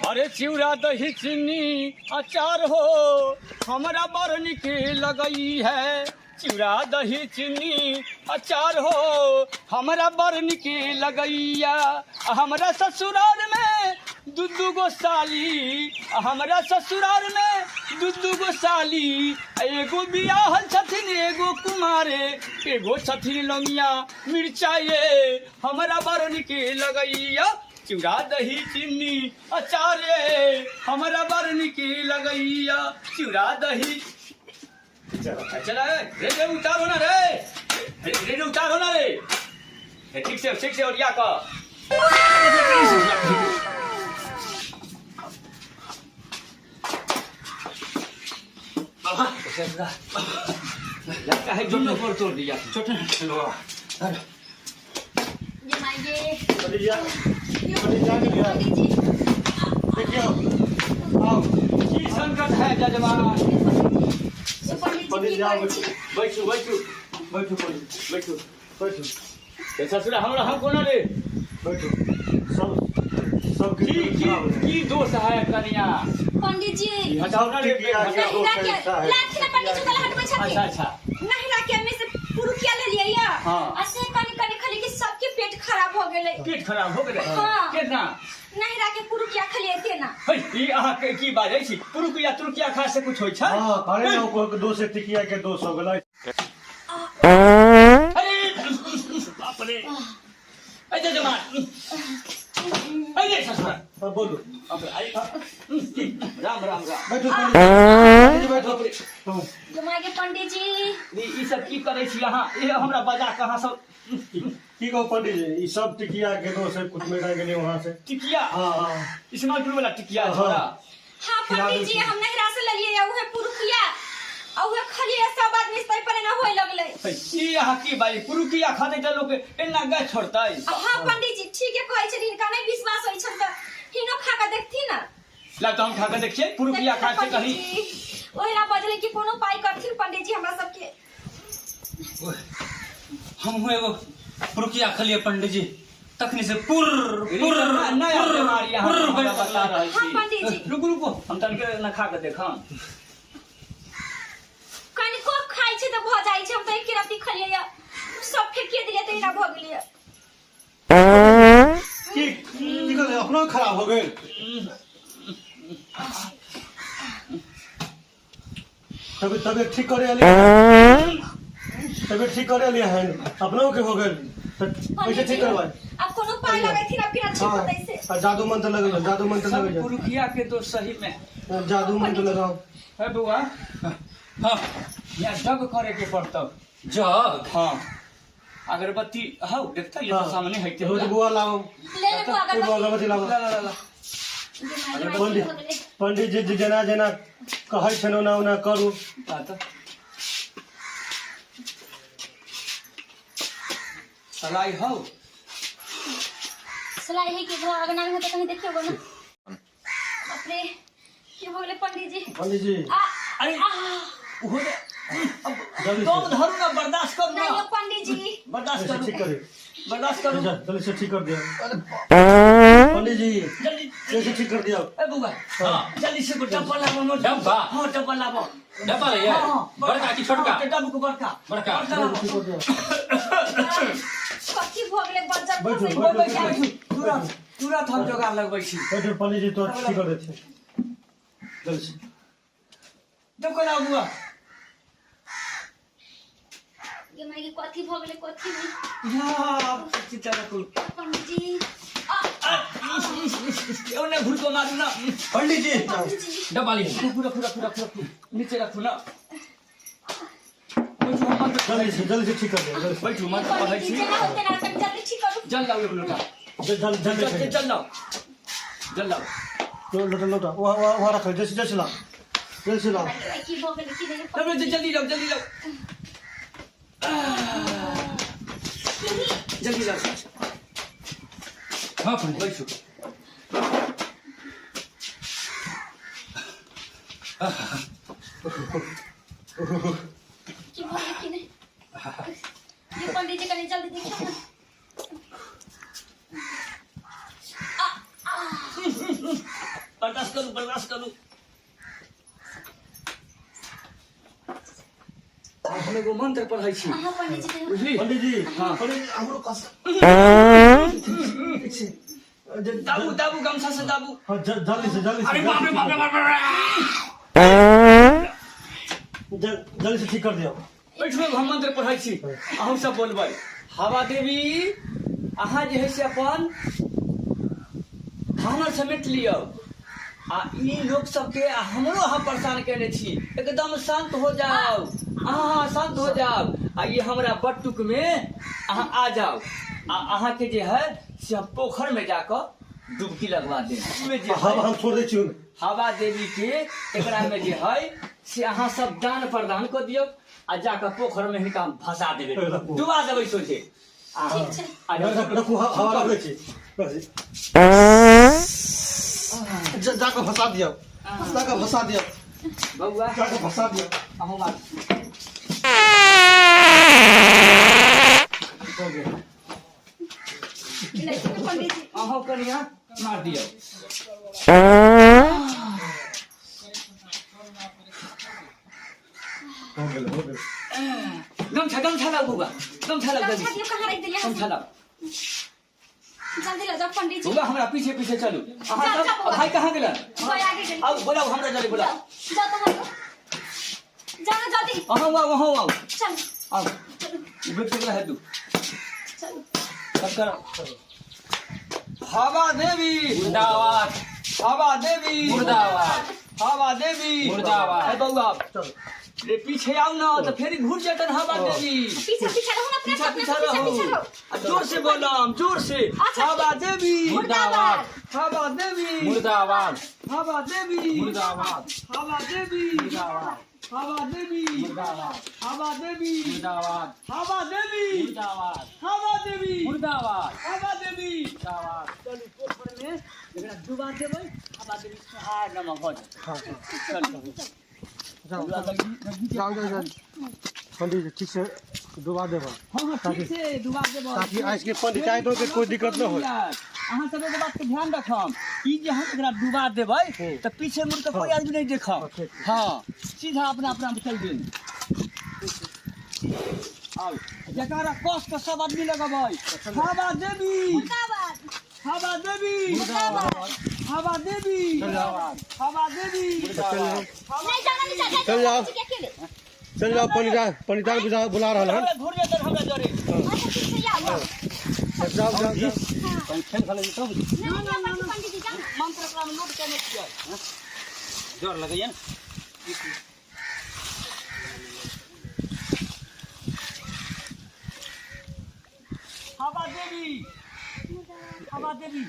अरे चिउरा दही चीनी अचार हो, हमरा बड़ निक लगई है। चिउरा दही चीनी अचार हो, हमरा बड़ निक लगैया। हमरा ससुराल में दू दू गो साली, हमरा ससुराल में दू दू गो साली, एगो बियाहल छथिन एगो कुमारे, एगो छथिन लौंगिया मिरचाइए, हमरा बड़ निक लगैया। चूड़ा दही चीनी अचारे, हमरा बड़ निक लगैया। चूड़ा दही चला रे रे उतारो ना रे रे रे उतारो ना रे, ठीक से ठीक से ओरिया कऽ। लगता है दोनों पर तोड़ दिया। छोटे देखियो आओ की संकट है जजमान। पंडित जी आओ, बैठू बैठू बैठू पंडित, बैठू बैठू ए ससुरा हमरा हम कोना रे बैठू। सब सब की की की दोष है कनिया पंडित जी हटाओ ना रे। नहिरा के लाठी ना पंडित जी कल हटबै छथिन। अच्छा अच्छा। नहिरा के में से पुरुकिया ले लियै या हाँ। आ से कनी कनी खाली के सबके पेट खराब हो गेलै। पेट खराब हो गेलै? हाँ। केना? नहिरा के पुरुकिया खलियै तेना। है, ई अहाँ के की बाजै छी? पुरुकिया तुरुकिया खा से कुछ होइ छै? हाँ, अरे ना, ओकर दोष है, टिकिया के दोष हो गेलै। अरे बाप रे। अरे जजमान। अरे ससुरा। हाँ, बोलू। अब आई। राम राम राम। बैठू पंडित जी, बैठू। हाँ। जमाई के पंडित जी। ई सब की करै छी अहाँ? ई हमरा बजा के अहाँ सब की कहू पंडित जी, ई सब टिकिया के दोष है, कुछ मेरा गेलै वहाँ से। टिकिया? हाँ, हाँ। स्मार्ट वाला टिकिया हाँ। छोड़ा। हाँ पंडित जी, हम नहिरा से लेलियै या उहे पुरुकिया आ उहे खलियै, सब आदमी से पर एना होय लगलै। ई अहाँ की बाजी, पुरुकिया खाते त लोक एना गाय छोड़तै? हाँ पंडित जी, ठीके कहै छथिन, हिनका नहि विश्वास होइ छनि त हिनो खा के देखथिन ना। ला त हम खा के देखियै, पुरुकिया खा से कहीं। ओहिना बजलै कि कोनो उपाय करथिन पंडित जी हमरा सबके। हमहूँ एगो पुरुकिया खलियै पंडित जी, तखनी से पुर पुर नया पुर बीमारी अहाँ पुर हमरा बता रहल हाँ छी। पंडित जी। रुकू रुकू, हम तनिके न खा के देखम। कनिको खाइ छै त भऽ जाइ छै, हम त एक रत्ती खलियै या सब फेकिए देलियै त एना भऽ गेलियै। की की कहलियै, अपनो खराब हो गेल? तबियत तबियत ठीक करे अलियै, तबियत ठीक करे अलियै हन, अपनो के हो गेल त कैसे ठीक करबै? अब कोनो उपाय लगैथिन अब केना ठीक हाँ, होतै से। आ जादू मंत्र लगेबै, जादू मंत्र सब लगेबै। पुरुखिया के दोष सही में। जादू मंत्र लगाओ। है बउआ। हाँ। या जग करे के पड़तौ। जग? हाँ। अगरबत्ती हौ देखता ये तो हाँ। सामने है ते। रोज बुआ लाओ। ले ले बुआ एगो अगरबत्ती। अगरबत्ती लाओ। ला ला ला ला। पंडित पंडित जी जेना जेना कहै छनि ओना ओना करू। हाँ तो। सलाई हौ। सलाई है कि घर अगना में होते कहीं देखियो ना। बाप रे, की हो गेलै पंडित जी? पंडित जी। आ, अरे, आ। हो गया। अब जल्दी से। दम धरू ना, बर्दाश्त करू ना। नहीं, यो पंडित जी। बर्दाश्त जल्दी से करू। ठीक करी। बर्दाश्त करू। जल्दी से ठीक कर दिया। पंडित जी, जल्दी। जल्दी से ठीक कर दिया। ए बुआ, हाँ। जल्दी से को डब्बा लाबो मोर। डब्बा? हाँ, डब्बा लाबो। डब्बा ले हाँ, हाँ। बड़का की छोटका? हाँ, डब्बा को बड़का। बड़का। बड़का लाबो। ठीक कर दिया। कथी भऽ गेलै बच्चा? बैठू, फँसै बैठू, बैठू, बैठू। तुरंत, तुरंत हम जोगाड़ लगबै छी। बैठू पंडित जी, तो ठीक कर देते। जल्दी से। डब्बा लाबो बुआ। गे माय गे, कथी भऽ गेलै कथी नहि? या चिंता न करू। पंडित जी, आ ओने घुरको मारू ना। पंडित जी। पंडित जी। डब्बा लिअ। रखू रखू रखू रखू रखू, नीचे रखू ना। बैठू, हम मंत्र जल्दी से जल्दी से ठीक कर दियो, जल्दी से। बैठू, मंत्र पढ़ै पंडित जी, छी। जेना होते ना कनि जल्दी ठीक करू। जल लाउ एक लोटा। जल्दी जल्दी जल जल लाउ, जल लाउ। लोटा लोटा वहाँ वहाँ वहाँ रखो, जैसे जैसे लाओ, जैसे लाओ। माय गे, की भऽ गेलै की नहि? जल्दी जल्दी लाउ, जल्दी लाउ, जल्दी लाउ। हाँ पंडित। बैठू। की भऽ गेलै की नहि ये? पंडित जी, कनि जल्दी देखियौ ने। आ आ बर्दाश्त करू, बर्दाश्त करू। हम एगो मंत्र पढ़ै छी। अहाँ पंडित जी कहियौ। बुझली? पंडित जी। हाँ। पंडित जी, हमरो कस दाबू दाबू, गमछा से दाबू। हाँ, जल्दी से जल्दी से। अरे बाप रे बाप रे बाप रे। जल्दी से ठीक कर दियो। बैठू, एगो हम मंत्र पढ़ै छी, अहूँ सब बोलबै। हवा देवी, अहाँ जे है से अपन खाना समेट लियौ आ ई लोक सबके आ हमरो अहाँ परेशान केने छी, एकदम शांत हो जाओ अहाँ, शांत हो जाओ आ ई हमरा बटुक में अहाँ आ जाओ आ अहाँके जे है से हम पोखर में जाकऽ डुबकी लगवा देब में जे हम है, हम छोड़ दै छी। हवा देवी के एकरा में जे है से अहाँ सब दान प्रदान कऽ दियौ आ जाकऽ पोखर में हिनका हम भसा देबै, डुबा देबै सोझे। ठीक छै। आ रखू, हवा रख दै छी, रख दै छी। जाकऽ फंसा दियौ, जाकऽ फंसा दियौ। बौआ। जाकऽ फंसा दियौ। अहूँ मारू। हो गेल। देखियौ ने पंडित जी। अहूँ कनिया मार दियौ। हो गेल, हो गेल। गमछा, गमछा लाउ बौआ, गमछा लाउ। गमछा जल्दी। दियौ, कहाँ राखि देलियै? गमछा लाउ। जल्दी लऽ जाउ पंडित जी। बौआ, हमरा पीछे पीछे चलू अहाँ जाउ, सब। जाउ बौआ। भाई कहाँ गेलन? भाई आगे गेल। आउ, बोलाउ हमरा, जल्दी बोलाउ। जाउ जाउ, तहाँ जाउ, जाउ ने जल्दी। अहाँ आउ, अहाँ आउ। चल। आउ। चलू। बैठ के है तू। चलू। सब करो। हवा देवी मुर्दाबाद। हवा देवी मुर्दाबाद। हवा देवी मुर्दाबाद। ए बौआ। चल। रे पीछे आउ ना तऽ फेर घुर जेतन हवा देवी। पीछा पीछा रहू ना अपने। पीछा अपने पीछा पीछा रहू पीछा रहू। आ जोर से बोलम, जोर से। अच्छा, हवा देवी मुर्दाबाद। हवा देवी मुर्दाबाद। हवा देवी मुर्दाबाद। हवा देवी मुर्दाबाद। हवा देवी मुर्दाबाद। हवा देवी मुर्दाबाद। हवा देवी मुर्दाबाद। हवा देवी मुर्दाबाद। हवा देवी मुर्दाबाद। चलू, पोखर में एकरा डुबा देबै, हवा देवी सोहार नमः भऽ जेतै। हाँ। चलू। जाओ जाओ जाओ जाओ पंडित जी, ठीक से डुबा देब। हाँ हाँ, ठीक से डुबा देबै। ताकि आज के पंडिताइनो के कोई दिक्कत न होय। अहाँ सब एगो बात के ध्यान रखम, ई जे हम एकरा डुबा देबै तऽ पीछे मुड़ के कोई आदमी नहीं देखब। ठीक। हाँ, सीधा अपना अपना में चल गेल। आउ, जकरा कस के सब आदमी लगबै। हवा देवी मुर्दाबाद। हवा देवी मुर्दाबाद। हवा देवी हवा देवी। चल जाओ। नहीं जाना, नहीं जाना। चल जाओ। पंडित जी अकेले। चल जाओ, पंडितान पंडितान बुला बुला रहल हन। हमरा घुर जेतन हमरा जरे। अच्छा, ठीक छै, आउ आउ। जाओ जाओ जाओ। कहीं खेल खेले तब। नहीं नहीं, पंडित जी जाओ। मंत्र ओकरा में नोट केने छियै। जोर लगैया ने। हवा देवी हवा देवी।